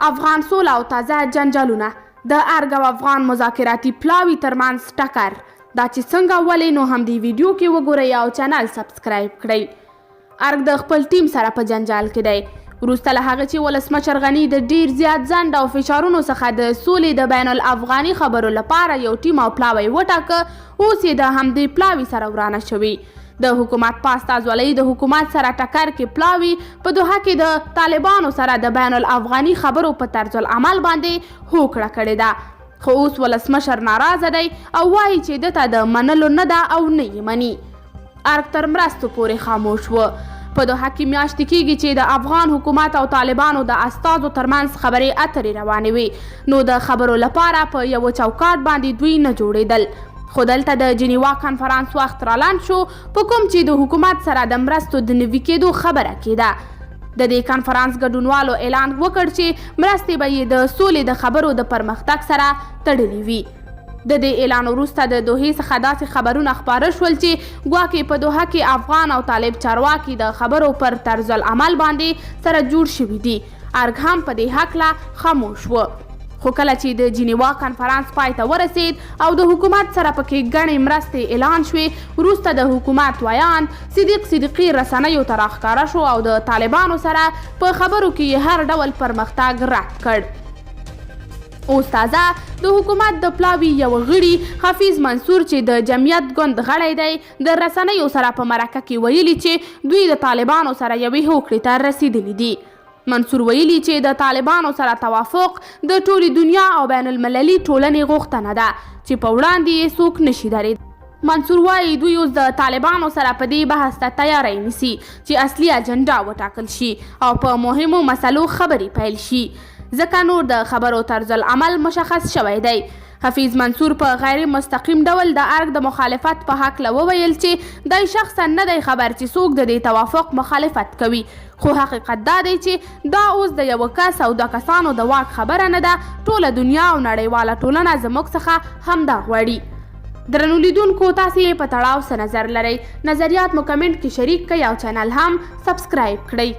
افغان سوله او تازه جنجالونه، د ارګ او افغان مذاکراتي پلاوي ترمنځ ټکر، دا چې څنګه او ولې نو همدې ویډیو کې وګورئ او چینل سبسکرایب کړئ. ارګ د خپل ټیم سره په جنجال کې دی. وروسته له هغه چې ولسمشر غني د ډیر زیات ځنډ او فشارونو څخه د سولې د بین الافغاني خبرو لپاره یو ټیم او پلاوی وټاکه، اوس یې د همدې پلاوي سره ورانه شوې. د حکومت په استازولۍ د حکومت سره ټکر کې پلاوي په دوحه کې د طالبانو سره د بین الافغاني خبرو په طرزالعمل باندې هوکړه کړې ده. خو اوس ولسمشر ناراضه دی او وايي چې ده ته د منلو نه ده او نه یې مني. ارګ تر مرستو پورې خاموش و. په دوحه کې میاشتې کېږي چې د افغان حکومت او طالبانو د استازو ترمنځ خبرې اترې روانې وې، نو د خبرو لپاره په یوه چوکاټ باندې دوی نه جوړېدل. خو دلته د جنیوا کنفرانس وخت رالنډ شو، په کوم چې د حکومت سره د مرستو د نوي کېدو خبره کېده. د دې کنفرانس ګډونوالو اعلان وکړ چې مرستې به یې د سولې د خبرو د پرمختګ سره تړلې وي. د دې اعلان وروسته د دوحې څخه داسې خبرونه خپاره شول چې ګواکې په دوحه کې افغان او طالب چارواکي د خبرو پر طرزالعمل باندې سره جوړ شوي دي. ارګ هم په دې هکله خاموش و. خو کله چې د جینیوا کنفرانس پای ته ورسید او د حکومت سره پکې ګڼې مرستې اعلان شوې، وروسته د حکومت ویاند صدیق صدیقي رسنیو ته راښکاره شو او د طالبانو سره په خبرو کې یې هر ډول پرمختګ رد کړ. اوس تازه د حکومت د پلاوي یوه غړي حفیظ منصور چې د جمعیت ګوند غړی دی، د رسنیو سره په مرکه کې ویلي چې دوی د طالبانو سره یوې هوکړې ته رسېدلي دي. منصور ویلي چې د طالبانو سره توافق د ټولې دنیا او بین المللي ټولنې غوښتنه ده چې په وړاندې یې څوک نشي درېدلی. منصور وايي دوی اوس د طالبانو سره په دې بحث ته تیاری نیسي چې اصلي اجنډا وټاکل شي او په مهمو مسلو خبرې پیل شي ځکه نور د خبرو طرزالعمل مشخص شوی دی. حفیظ منصور په غیر مستقیم ډول د ارګ د مخالفت په هکله وویل چې دی شخصا نه دی خبر چې څوک د دې توافق مخالفت کوي خو حقیقت دا دی چې دا اوس د یوه کس او دوه کسانو د واک خبره نه ده، ټوله دنیا او نړیواله ټولنه زموږ څخه همدا غواړي. درنو لیدونکو تاسې یې په تړاو څه نظر لرئ؟ نظریات مو کمنټ کې شریک کړئ او چینل هم سبسکرایب کړئ.